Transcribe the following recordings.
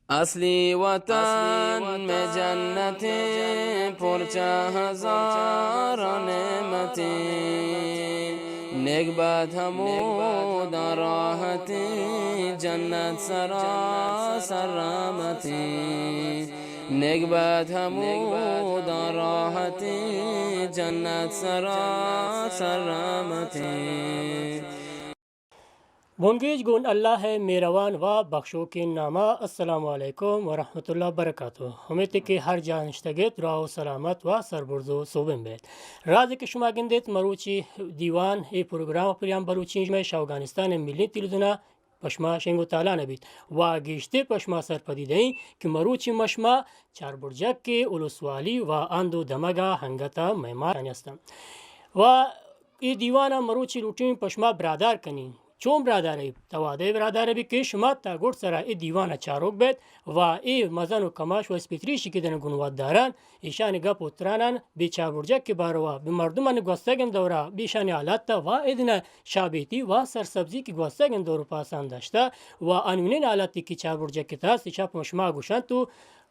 اصلی وطن میں جنتیں، پرچہ ہزار نعمتیں، نیک بد ہموداں راحتیں، جنت سراسر رحمتیں، نیک بد ہموداں راحتیں، جنت سراسر رحمتیں۔ بنگیج گون اللہ ءِ مہروان و بخشوکیں ناما۔ السلام علیکم و رحمت اللہ و برکاتہ۔ امیت کہ ہر جاہ نشتگ ایت، دراہ و سلامت و سربرز و سوبین بیت۔ رازے کہ شما گندیت، مروچی دیوان اے پروگرام پریام بلوچی شمئے شہ اوگانستان ملی تلویزیونا پہ شما شنگ و تالان بیت و گیشتر پہ شما سرپدی دئیں کہ مروچی ما شما چاربرجک ولسوالی و ہند و دمگا ہنگتا مہمان ہستاں و اے دیوان ءَ مروچی لوٹیں پہ شما برادار کنیں۔ چون برادار ءَ؟ توادے برادار ءَ بی کہ شما تا گڈ سرا اے دیوان ءَ چاروک بیت و اے مزن و کماش و اسپیتریشی کہ دن گنوات داران، ایشانی گپ و ترانان بی چاربرجک کے باروا، بی مردمان گوستگیں دورا، بی ایشانی حالات و ادنا شابیتی و سرسبزی کہ گوستگیں دور پاسان داشتا و انونین حالاتی کہ چاربرجک کے تاست، ایشا پہ شما گوشنت و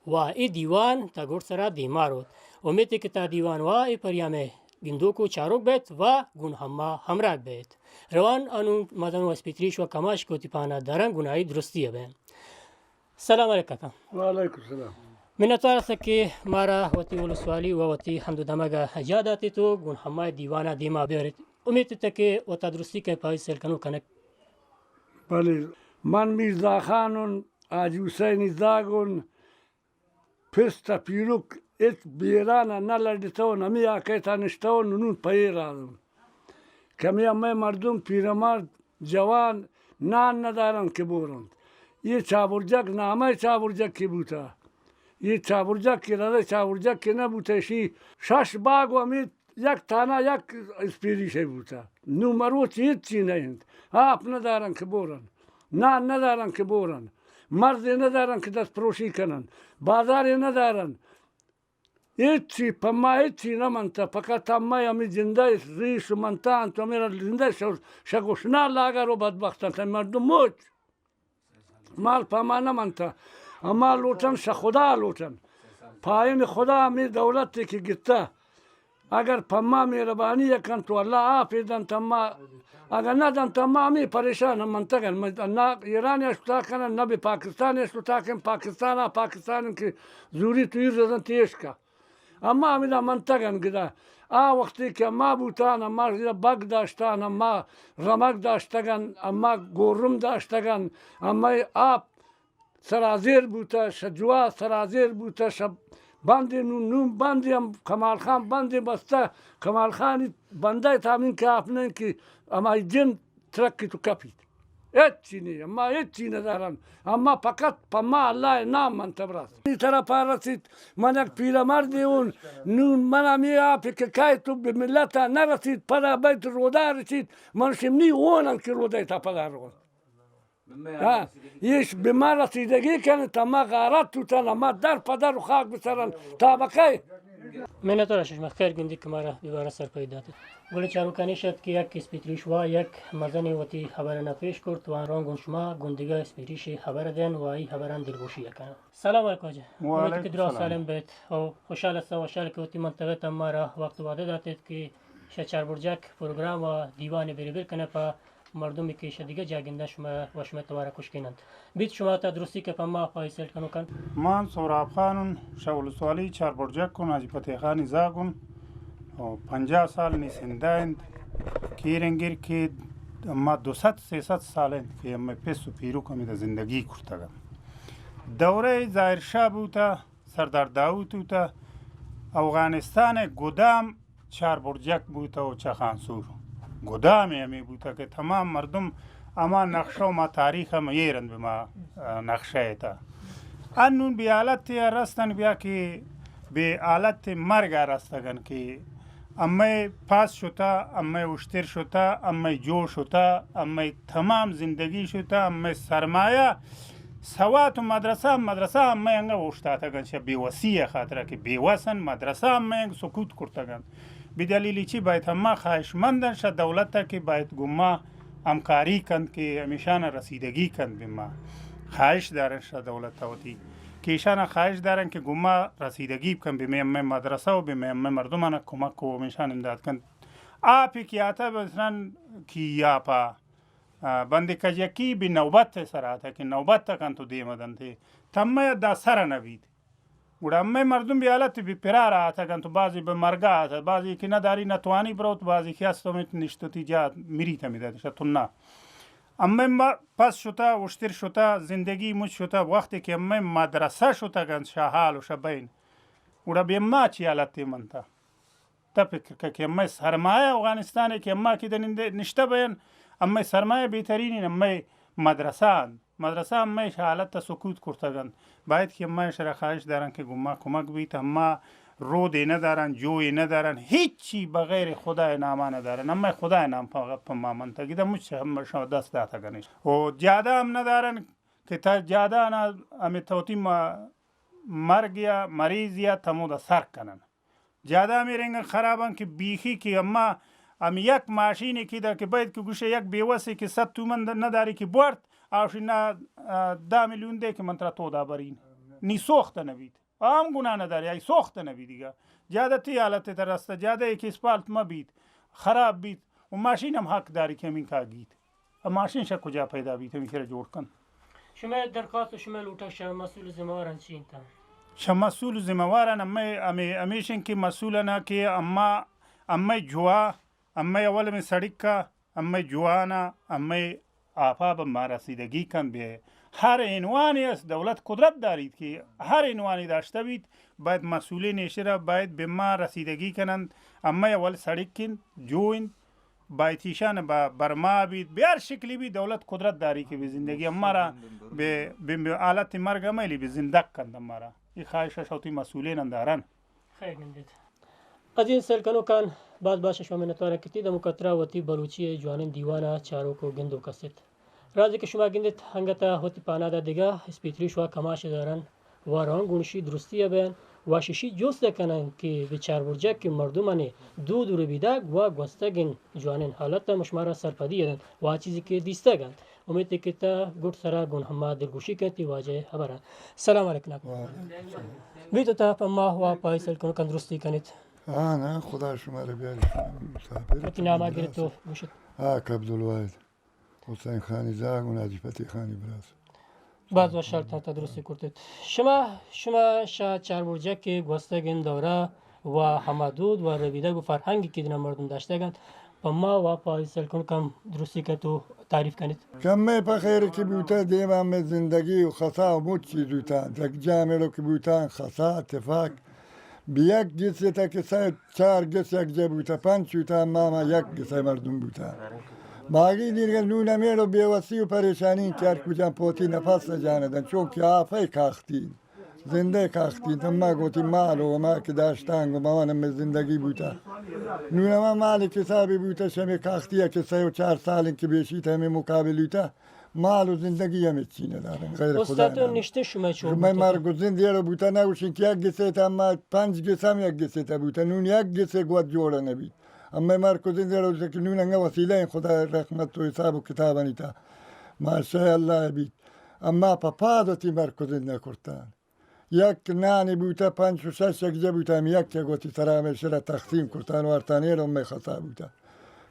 و اے دیوان تا گڈ سرا دیما روت۔ امیت کہ تا دیوان و اے پریام گندوک و چاروک بیت و گون ہما ہمراہ بیت۔ روان انو مزن و اسپیتریش و کماش کہ وتی پانا دارن گون آئی درستی بین۔ سلام علیکم کاکا۔ وعلیکم السلام۔ منتوار است کہ مارا وتی ولسوالی و وتی ہند و دمگ یاد آتیت و گون ہما دیوانا دیما بیاریت۔ امیت ات کہ وتا درستی کہ پائی سیل کنو کنک۔ بلے من میرزا خانون، حاجی حسینی زاگون، پست ء پیرک ہچ بیران ء نہ لڈتون، ہمے آکیت ء نشتون، نون پہ اے راز انت کہ ہمے ہمے مردم، پیرمرد، جوان، نان ندارنت کہ بورنت۔ اے چابرجک نامہ چابرجک کہ بوتہ، اے چابرجک کہ رد چابرجک کہ نہ بوتہ، اشی شش باگ و ہمے یک تانا یک اسپیریشے بوتہ۔ نوں مروچی ہچی نہ انت۔ آپ ندارن کہ بورن، نان ندارن کہ بورن، مرزے ندارن کہ دست پروشی کنن، بازارے ندارن۔ ہچی پہ ما ہچی نہ منتہ، فقط ہمے ہمے جندئے ریش منتہ انت، ہمے را جندئے شہ، شہ گشنا لاگر و بدبخت انت مردم موچ۔ مال پہ ما نہ منتہ۔ اما لوٹن شہ خدا لوٹن۔ پائن خدا ہمے دولتے کہ گتہ۔ اگر پہ ما مہربانی کنت تو اللہ آپے دنت اما، اگر نہ دنت اما ہمے پریشان ہم منتگن۔ نہ ایران اشتاکن، نہ بہ پاکستان اشتاکن، پاکستان آ پاکستان کہ زوری تو ایر رزنت ایشکا۔ اما ہمدا منتگن گدا۔ آ وختی کہ اما بوتان، اما بگ داشتان، اما رمگ داشتگن، اما گورم داشتگن، اما آپ سرازیر بوتہ، شہ جوا سرازیر بوتہ، شہ بندے نون، نون بندے ہم کمال خان بندے بستہ، کمال خانی بندہ تامین کہ آپ نہیں کہ ہمائی جن ترکی تو کپیت۔ ہچی نی، اما ہچی ندارن۔ اما فقط پہ ما اللہ نام من تبرات۔ ای طرف رسید، من یک پیرمردے اون، نون من ہمی آپ کہ کای تو بہ ملتا نرسید، پدا بیت رودا رسید، من شمنی اونن کہ رودا تا پدا رو۔ ہاں، ایش بہ ما رسیدگی کن، تا ما غارت توتن، اما در پدر و خاک بسرن، تا بکای۔ منت را شش مخیر گندی کہ مارا دوبارہ سرپدی دات۔ گل چاروکانی شد کہ یک اسپیتریش وا یک مزنی وتی خبر نہ پیش کرت، وان رون گون شما گندگا اسپیتریش خبر دین و ای خبران دلگوشی کنن۔ سلام علیکم واجہ۔ وعلیکم السلام۔ امید کہ درا سالم بیت او خوشحال است و خوشحال کہ وتی منطقہ تا مارا وقت وعدہ داتت کہ شہ چاربرجک پروگرام و دیوان بری بر کنہ پہ مردمی کہ شہ دگہ جاگندہ شما و شما توارا کشکین انت۔ بیت شما تا درستی کہ پہ ما پائی سیل کنو کن۔ من سہراب خانون، شہ ولسوالی چاربرجک کن، حاجی فتح خانی زاگون، و پنجاہ سال نی سندہ انت۔ کیرنگر کہ اما دو سد سے سد سال انت کہ اما پس و پیروک ہمیدا زندگی کرتگا۔ دورہ ظاہر شاہ بوتا، سردار داؤد بوتہ، اوغانستان ء گدام چاربرجک بوتہ و چہ خانسور گدام ء ہمے بوتہ کہ تمام مردم ہما نقشہ و ما تاریخ ء میئر انت بہ ما، آ، نقشہ ء تہ۔ انون بہ حالت ء رستن بیا کہ بہ حالت مرگ ء رستگن کہ امئے پاس شتہ، امئے اشتر شتہ، امئے جو شتہ، امئے تمام زندگی شتہ، امئے سرمایہ سوات و مدرسہ، مدرسہ امئے انگہ اوشتاتگ انت، چہ بے وسی ء خاطرا کہ بے وس انت، مدرسہ امئے انگہ سکوت کرتگ انت۔ بدلیل چی باید ہما خواہشمند انت شہ دولت ء کہ باید گوں ما ہمکاری کنت کہ ہمیشان ء رسیدگی کنت بہ ما۔ خواہش دارن شہ دولت ءَ وتی کہ ایشانا خواہش دارن کہ گما رسیدگی بکن، بہ مئے ہمے مدرسہ و بہ مئے ہمے مردمانا کمک و ہمیشان امداد کن۔ آپی کہ آتا مثلاً کی آپا، آ، بند کجکی بہ نوبت سر آتا کہ نوبت کن تو دیم دنتے، تمہ دا سر نہ بیت۔ گڑا ہمے مردم بہ حالت بہ پرار آتگ انت، بازی بہ مرگا آتگ، بازی کہ نداری نتوانی بروت، بازی کہ است ہمیت نشتتی جا مریت ہمے دات شتنا۔ ہمے ما پس شتا، اشتر شتا، زندگی مچ شتا، وقتی کہ ہمے مدرسہ شتگ انت شہ حال و شہ بین، گڑا بہ ما چی حالت منتا؟ تا فکر کن کہ ہمے سرمایہ افغانستان کہ ہما کہ دنندے نشتہ بین، ہمے سرمایہ بہترین ہمے مدرسہ انت۔ مدرسہ ہمے حالت ءَ سکوت کرتگ انت۔ باید کہ ہما شرا خواہش دارن کہ گما کمک بیت، ہما رودے نہ دارن، جوئے نہ دارن، ہچی بغیر خدائے ناما نہ دارن۔ ہمے خدائے نام پہ، پہ ما منتگ۔ ادا مچ ہم شما دست داتگ انت۔ و جادہ ہم نہ دارن کہ تا جادہ نا ہمے توتی ما-، مرگ یا مریض یا تمودا سر کنن۔ جادہ ہمے رنگ خراب انت کہ بیخی کہ اما ہم یک ماشینے کہ دا کہ باید کہ گوشے یک بیوسے کہ صد تومن د-، نداری کہ بورت، آوشی نا، آ، دہ میلیون دے کہ من ترا تو دا برین۔ نی سوخت نہ بیت۔ آ ہم گناہ نداری، آئی سوخت نہ بیت دیگا۔ جادہ تی حالت تر رستہ، جادہ ایک اسپالت مہ بیت، خراب بیت، و ماشین ہم حق داری کہ ہمین کا گیت۔ ء ماشین شہ کجا پیدا بیت، ہمیشی را جوڑ کن۔ شمئے درخواست و شمئے لوٹگ شہ مسئول و ذمہ واران چی انت؟ شہ مسئول و ذمہ واران ہمے، ہمے، ہمیش انت کہ مسئولان کہ اما، ہمے جوا، ہمے اول ہمے سڑک ء، ہمے جوان ء، ہمے آپا بہ ما رسیدگی کن بہ۔ ہر عنوانے است، دولت قدرت داریت کہ ہر عنوانے داشتہ بیت، باید مسئولین ایشرا باید بہ ما رسیدگی کننت، ہمے اول سڑک انت، جو انت، باید ایشان با برما بیت، بہ ہر شکلی بیت، دولت قدرت داری کہ بہ زندگی ہمارا بہ، بہ، بہ حالت مرگ ہمیلی بہ زندگ کنت ہمارا۔ اے خواہش اش وتی مسئولین اندارن۔ خیر نندیت۔ عزیز سیل کنوکان، باز باز شما منتوارن کہ تی دمک ء ترا وتی بلوچی ء جوانیں دیوان ء چاروک و گندوک است۔ رازے کہ شما گندیت، انگت ء وتی پاناد ء دگہ اسپیتری شوا کماش دارن۔ و رونگ گونشی درستی ء بیان و ششی جست ء کنن کہ بہ چاربرجک کہ مردمانی دود و ربیدگ و گوستگیں جوانیں حالت ء مشمارا سرپدی ء دنت و آ چیزی کہ دیستگ انت۔ امیت کہ تا گٹ سرا گون ہما دلگوشی کنت تی واجہ ہبرا۔ سلام علیکم۔ وعلیکم السلام۔ بیت تا پہ ما و پہ سیل کنوکان درستی کنیت۔ ہاں نا، خدا شما را بیاری مسافر وتی ناما کنت۔ گرت و گوشت۔ ہاک عبدالواحد۔ حسین خانی زاگ و ناجی فتح خانی براس۔ باز وش حال تاں تدرستی کرتت۔ شما، شما شہ چاربرجک کہ گوستگیں دورہ و ہما دود و ربیدگ و فرہنگی کہ دنا مردم داشتگ انت، پہ ما و پہ سیل کنوکان درستی کنت و تعریف کنیت۔ کمے پہ خیر کہ بوتہ، دیما مئے زندگی و خسا و مچ چیز بوتہ۔ یک جامڑو کہ بوتہ، خسا، تفاک، بہ یک گسے تا کہ سئے چار گس یکجا بوتہ، پنچ بوتہ، اما ہما یک گسئے مردم بوتہ۔ باقی دیرگا نون ہمیڑو بے وسی و پریشانی کہ ہر کجا پہ وتی نفس جان دن، چونکہ آفئے کاختی، زندئے کاختی، اما گوتی مال و ہما کہ داشتان گو موان ہمے زندگی بوتہ۔ نون ہما مال حسابی بوتہ، شمے کاختی کہ سئے و چار سال کہ بیشی تہ ہمے مقابل بوتہ۔ مال و زندگی ہم ہچی ندارن غیر خدا استاد، تو نام۔ نشتے شما چون شمئے بوتہ؟ مرگ و زند ایڑو بوتہ، نہ گوشین کہ یک گسے تا، اما پنچ گس ہم یک گسے تا بوتہ، نون یک گسے گوت جوڑ نہ بیت۔ اما مرگ و زند ایڑو بوتہ کہ نون انگا وسیلہ ہیں خدا رحمت و حساب و کتابانی تا۔ ماشاء اللہ بیت۔ اما پہ پاد وتی مرگ و زند نہ کرتان۔ یک نانی بوتہ، پنچ و شش یکجا بوتہ، ہمے یکے گوں وتی سرا ہمے شرا تقسیم کرتان، وارتان ایڑ ہمے خطا بوتہ۔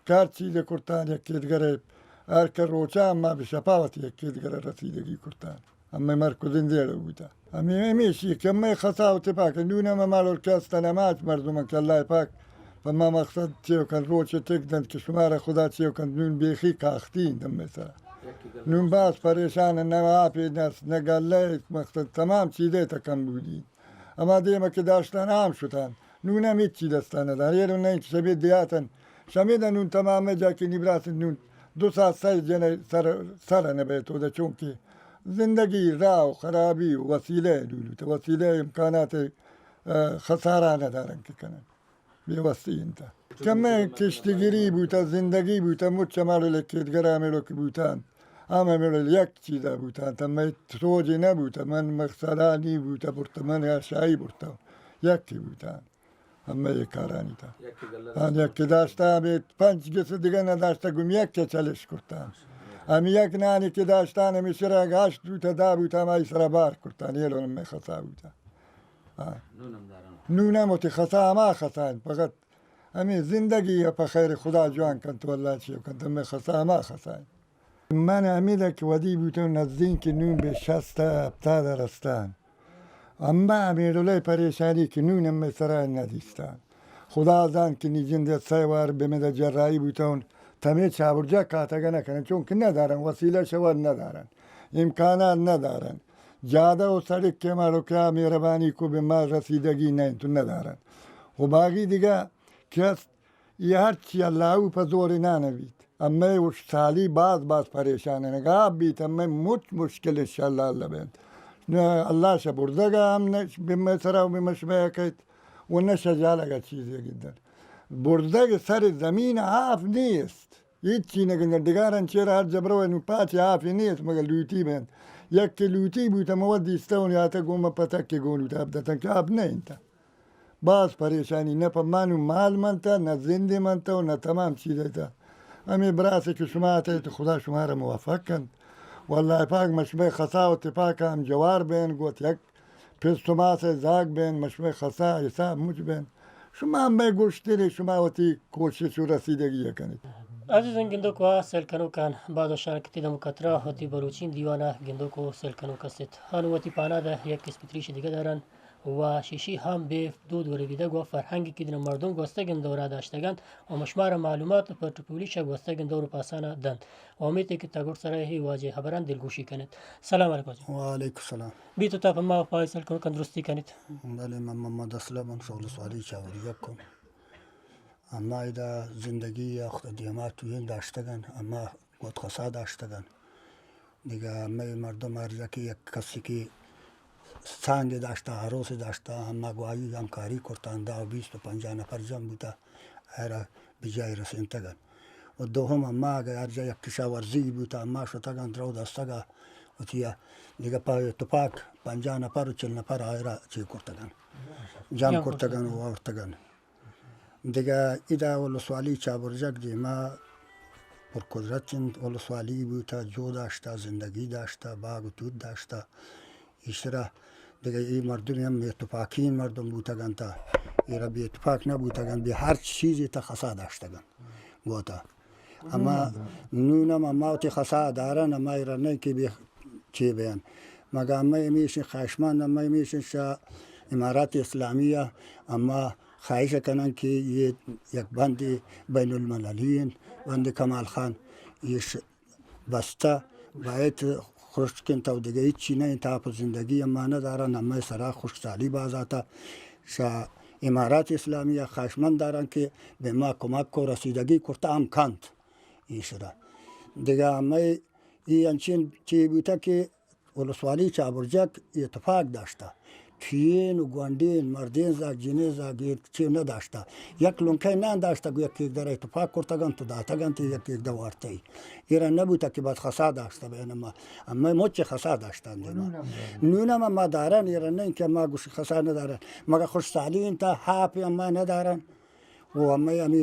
کہ ہر چیزے کرتان یکے دگرے، ہر کہ روچا ہما بہ شپا وتی یکے دگرے رسیدگی کرتان۔ ہمے مرگ و زند ایڑو بوتہ۔ ہمے ہمیشی کہ ہمے خطا و تپاک نون ہم ہما ڈول کہ استن ہما مردمان کہ اللہ پاک پہ ما مقصد چیو کن روچے ٹک دنت کہ شمارا خدا چیو کن نون بیخی کاختی انت ہمے سرا۔ نون باز پریشان، نہ آپے نست، نہ گلہ، مقصد تمام چیزے تا کم بودی۔ ہما دیما کہ داشتان عام شتان، نون ہم ہچی دستان ندار۔ ایرو نہ انت شمے دیاتن، شمے دا نون تمام جا کہ نی براس نون دو ساعت سئے جنے سر، سر نہ بیت و دا چونکہ زندگی راہ و خرابی و وسیلہ دولوت، وسیلہ امکانات، آ، خسارہ ندارن کہ کنن۔ بے وسی انت۔ کمے کشتیگری بوتہ، زندگی بوتہ، مچ ہماڑو لکیت گرا ہمیڑو کہ بوتان، ہم ہمیڑو یک چیزا بوتان، تہ مئے سوجے نہ بوتہ، من مقصدا نی بوتہ، برتہ من یا شاہی برتہ، یکے بوتان۔ ہمے کارانی تا۔ ہاں، یکے داشتہ، ہمے پنچ گس دگہ نہ داشتہ، گم یکے چلش کرتہ۔ ہمے یک نانے کہ داشتان، ہمے سرا گاشت بوتا، دا بوتا، ہمائی سرا بار کرتا، نیلو ہمے خسا بوتا۔ ہاں۔ نون ہم وتی خسا ہما خسا انت، فقط ہمے زندگی ء پہ خیر خدا جوان کنت و اللہ چی کنت، ہمے خسا ہما خسا انت۔ من ہمیدا کہ ودی بوتوں نزدیک کہ نون بہ شست ء ہپتاد ء رستان۔ اما ہمے ڈولے پریشانی کہ نون ہمے سرا نہ دیستان۔ خدا زانت کہ نی جند ء سئے وار بہ مدا جرائی بوتوں، تمے چابرجاک کاتگ نہ کنن، چونکہ نہ دارن، وسیلہ شوار نہ دارن، امکانات نہ دارن۔ جادہ و سڑک کہ مارو کیا مہربانی کو بہ ما رسیدگی نہ انت، نہ دارن۔ و باقی دگہ کہ است، یہ ہرچی اللہ او پہ زور نان بیت۔ امے وش سالی باز باز پریشان انگا بیت، امے مچ مشکل انشاءاللہ اللہ بینت۔ نہ اللہ شہ بردگا ہم نہ بہ مئے سرا و بہ مشمئے کیت و نہ شہ جالگا چیزے گندن۔ بردگ سر زمین آف نیست۔ ہچی نہ گندن۔ ڈگارن چیر ہر جبرو نو پاچ آف نیست مگر لوتی بینت۔ یک کہ لوتی بوتا مو دیستا و یاتا گوما پتک کہ گون بوتا اب دتن کہ آف نہ انتا۔ باز پریشانی، نہ پہ ما نو مال منتا، نہ زندے منتا و نہ تمام چیز ایتا۔ ہمے براس کہ شما اتئے تو خدا شما را موفق کنت۔ واللہ پاک مشمئے خسا و تپاک ہم جوار بین گوت یک پس و ماس زاگ بین، مشمئے خسا حساب مچ بین۔ شما مئے گوشتنے، شما وتی کوشش و رسیدگی کنیت۔ عزیزان گندوک و سیل کنوکان، باز وشان کہ تی دم و کترا وتی بلوچین دیوانا گندوک و سیل کنوک استت۔ ہن وتی پانادا یک اسپیتریش دیگہ دارن۔ و شیشی ہم بے دود و ربیدگ و فرہنگی کہ دن مردم گوستگن دورا داشتگنت و مشمار معلومات پر ٹپولی شہ گوستگن دور و پاسانا دنت۔ و امیتے کہ تگڑ سرا ہی واجہ حبران دلگوشی کنت۔ سلام علیکم واجہ۔ وعلیکم السلام۔ بی تو تا پہ ما پائسل کن کن درستی کنت۔ بلے من محمد اسلم ان شغل سوالی چاوری یکم۔ اما ادا زندگی اخت دیما توین داشتگن، اما گوت خسا داشتگن۔ دگہ ہمے مردم ہر یکے یک کسی کہ سانگے داشتہ، عروسے داشتہ، ہما گواہی ہمکاری کرتن، دہ و بیست و پنجاہ نفر جمع بوتہ، ہرا بجاہے رسینتگن۔ و دوہم ہما اگہ ہر جا یک کشاورزی بوتہ، ہما شتگن درو دستگا وتیا دگہ پہ اتفاق پنجاہ نفر و چل نفر آئرا چی کرتگن، جمع کرتگن و آورتگن۔ دگہ ادا ولسوالی چابرجک دیما پر قدرت انت، ولسوالی بوتا، جو داشتا، زندگی داشتا، باغ و توت داشتا۔ ایشرا دگہ ای مردم ہم بے اتفاقین مردم بوتگنتا، ایرا بے اتفاق نہ بوتگن، بے ہر چیزی تا خسا داشتگن گوتا۔ اما نون ہم اما وتی خسا دارن، اما ایرا نہیں کہ بے چے بیان۔ مگہ اما ہمیشن خواہشمند، اما ہمیشن شاہ امارات اسلامیہ، اما خواہش کنن کہ یہ یک بند بین المللی انت، بند کمال خان، یہ ش-، بستہ باید خشک انت و دگہ ہچی نہ انت، آپ زندگی اما نہ دارن، اما سرا خشک سالی باز آتا۔ شاہ امارات اسلامیہ خواہشمند دارن کہ بہ ما کمک کو رسیدگی کرتا ہم کنت۔ ایشرا دگہ ہمے ای انچین چی بوتہ کہ ولسوالی چابرجک اتفاق داشتہ، ٹھیین و گونڈین، مردین زاگ، جنین زاگ، ایر چی نہ داشتہ۔ یک لنکہ نان داشتہ، گو یک ایک در اتفاق کرتگنت و داتگنت، یک ایک در وارتئی۔ ایرا نہ بوتہ کہ بعد خسا داشتہ بین اما، اما مچ خسا داشتہ دیما۔ نون ہم ما دارن، ایرا نہیں کہ ما گوش خسا نہ دارن، مگر خوش سالی انتا ہاپ اما نہ دارن۔ و ہمے ہمے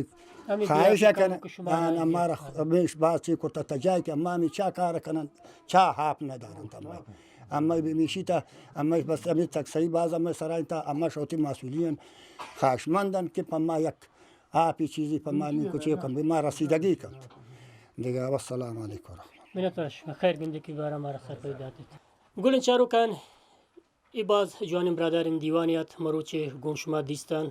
خواہش کنن، ہمارا ہمیش باز چی کرتا تا جائے کہ ہما ہمے چا کار کنن، چا ہاپ نہ دارن تا ہمے۔ ہمے بمیشی تا، ہمے بس ہمے تک صحیح باز ہمے سرائیں تا، ہما شوتی مسئولی ان، خواہشمندن کہ پما یک آپی چیزی پما نی کچے کن، بہ ما رسیدگی کنت۔ دگہ والسلام علیکم ورحمۃ اللہ۔ منت وار شما، خیر گندے کہ بارا مارا سرپدی داتت۔ گلیں چاروکان، اے باز جوانیں برادریں دیوانے ات، مروچے گوں شما دیستان۔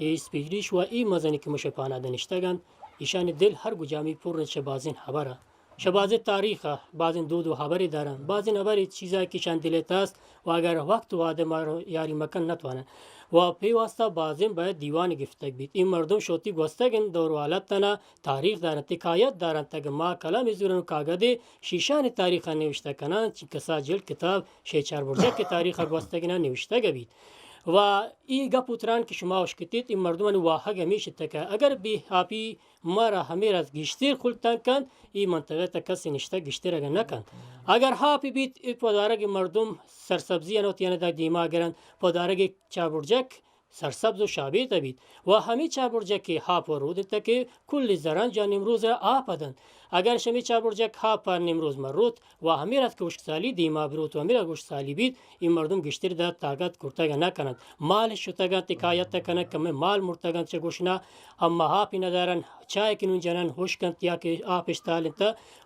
اے اسپیتریش و اے مزنی کہ مشے پاناد نشتگ انت، ایشانی دل ہر گجامی پر انت چہ بازیں ہبرا، چہ بازیں تاریخا، بازیں دود و ہبرے دارن، بازیں ہبرے چیزا کہ ایشان دل ء تاست و اگر وقت و آدم آرو یاری مکن نتوانن۔ و پہ واسطہ بازیں باید دیوان گفتگ بیت۔ اے مردم شوتی گوستگ انت دور و حالتانا تاریخ دارنت، حکایت دارنت، اگہ ما قلمے زورن و کاگدے شیشانی تاریخا نوشتہ کنان، چی کسا جلد کتاب شے چار برجک تاریخا گوستگینا نوشتگ بیت۔ و ای گپ و تران کہ شما اشکتیت، ای مردمانی واہگ ہمیش انت کہ اگر بے آپی مارا ہمے راز گیشتر خلتان کنت، ای منطقہ تا کسی نشتہ گیشتر اگہ نہ کنت۔ اگر آپی بیت، ای پدارگ مردم سرسبزی انت، یعنی دا دیما گرنت، پدارگ چار برجک سرسبز و شابیت بیت و ہمے چار برجک کہ آپ و رود انت کہ کل زرنج ء نیمروز را آپ دنت۔ اگر شمی چاربرجک ہاپ ء نیمروز مروت و ہمے رد کہ ہشک سالی دیما بروت و ہمے رد ہشک سالی بیت، اے مردم گیشتر داں تاگت کرتگ نہ کننت۔ مال شتگ انت، حکایت کننت کہ مئے مال مرتگ انت چہ گوشنا، اما ہاپی ندارن، چائے کہ نون جنن ہشک انت یا کہ آپ اشتال انت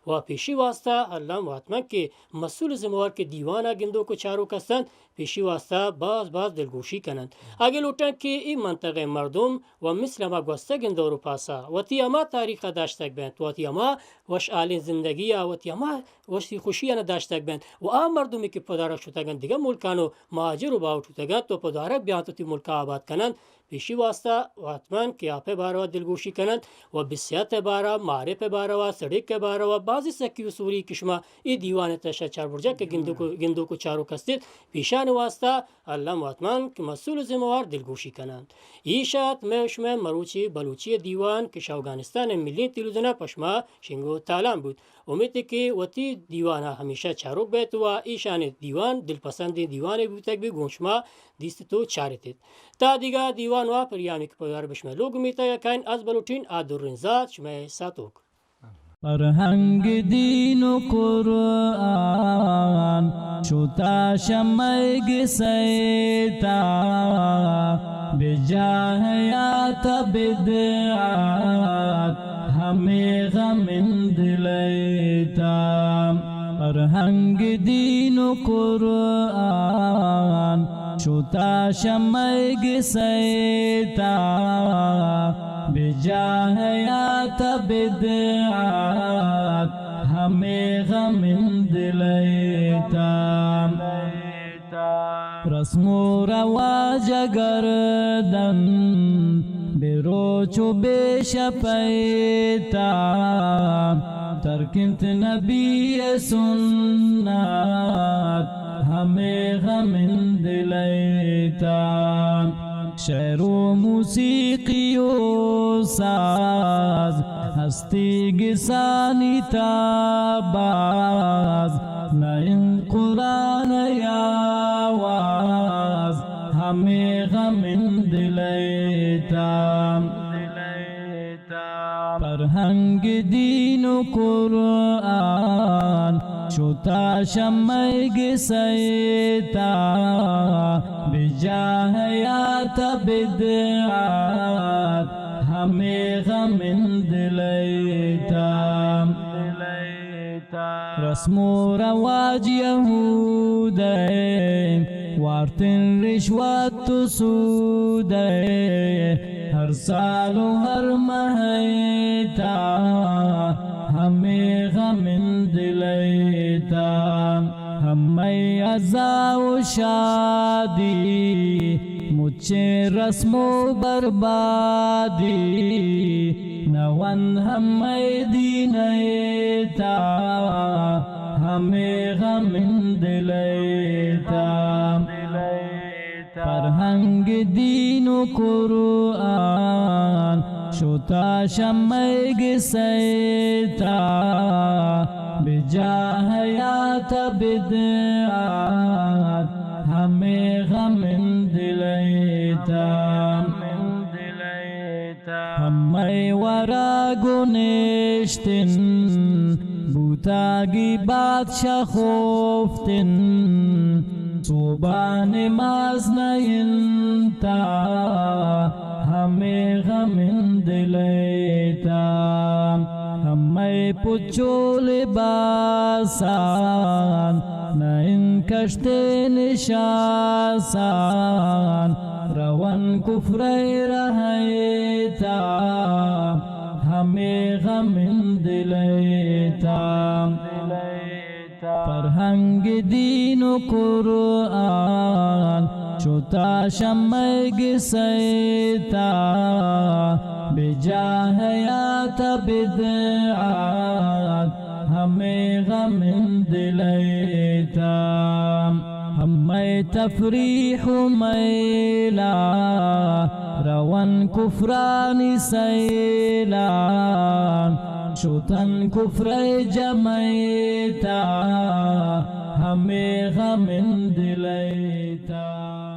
و پیشی واسطہ الم واتمن کہ مسئول ذمہ وار کہ دیوان ء گندوک و چاروک ہستنت، پیشی واسطہ باز باز دلگوشی کننت۔ اگہ لوٹنت کہ اے منطقہ ء مردم و مثل ہما گوستگیں دور و پاسا وتی ہما تاریخ ء داشتگ بنت، وتی ہما وشحالیں زندگی ء وتی ہما وشی خوشی آناں داشتگ بنت و آ مردمے کہ پدارگ شتگ انت دگہ ملکان و مہاجر و باہوٹ بوتگ انت و پدارگ بیانت وتی ملک ء آباد کننت، پیشی واسطہ و حتماً کہ آپ ء باروا دلگوشی کننت و بسیت ء باروا، معارف ء باروا، سڑک ء باروا، بازیں سکی و سوری کہ شما اے دیوان ء تہا چاربرجک ء گندوک و، گندوک و چاروک است ایت، پیشان واسطہ الم و حتماً کہ مسئول و ذمہ وار دلگوشی کننت۔ ایش ات مئے و شمئے مروچی بلوچی دیوان کہ شہ اوگانستان ء ملیں تلویزیون ء پہ شما شنگ و تالان بوت۔ امیت کہ وتی دیوان ء ہمیشہ چاروک بیت و ایشانی دیوان دلپسندیں دیوانے بوتگ بی گوں شما دیست و چارت ایت۔ تا دگہ دیوان و پریامی کہ پدار بہ شمئے لوگ میتگ ء کائن، از بلوٹین آ درین زات شمئے ساتوک۔ فرہنگ، دین و قرآن شتا شمئے گسئے تا، بجاہ آت بدعات ہمے غم دلئے تا۔ فرہنگ، دین و قرآن شتا شمئے گسئے تا، بجاہ آت بدعات ہمے غم دلئے تا۔ رسم و رواج گردن بہ روچ و بہ شپئے تا، ترک انت نبی ء سنت ہمے غم دلئے تا۔ شعر و موسیقی و ساز ہستی گسانی تا باز، نہ انت قرآن ء آواز ہمے غم دلئے تا۔ فرہنگ، دین و قرآن شتا شمئے گسئے تا، بجاہ آت بدعات ہمے غم دلئے تا۔ رسم و رواج یہود ء، وارتن رشوت و سود ء، ہر سال و ہر مہئے تا ہمے غم دلئے تا۔ ہمئے عزا و شادی مچیں رسم و بربادی، نہ ونت ہمئے دینئے تا ہمے غم دلئے تا۔ فرہنگ، دین و قرآن شتا شمئے گسئے تا، بجاہ آت بدعات ہمے غم دلئے تا۔ ہمئے ورا گونشتن بوتگی بادشاہ خوفتن، صبح نماز نہ انت ہمے غم دلئے تا۔ ہمئے پچ و لباسان نہ انت کشتیں نشاسان، رون کفرئے رہئے تا ہمے غم دلئے تا۔ فرہنگ، دین و قرآن شتا شمئے گسئے تا، بجاہ آت بدعات ہمے غم دلئے تا۔ ہمئے تفریح و میلا رون کفرانی سیلا، شتن کفرئے جمئے تا ہمے غم دلئے تا۔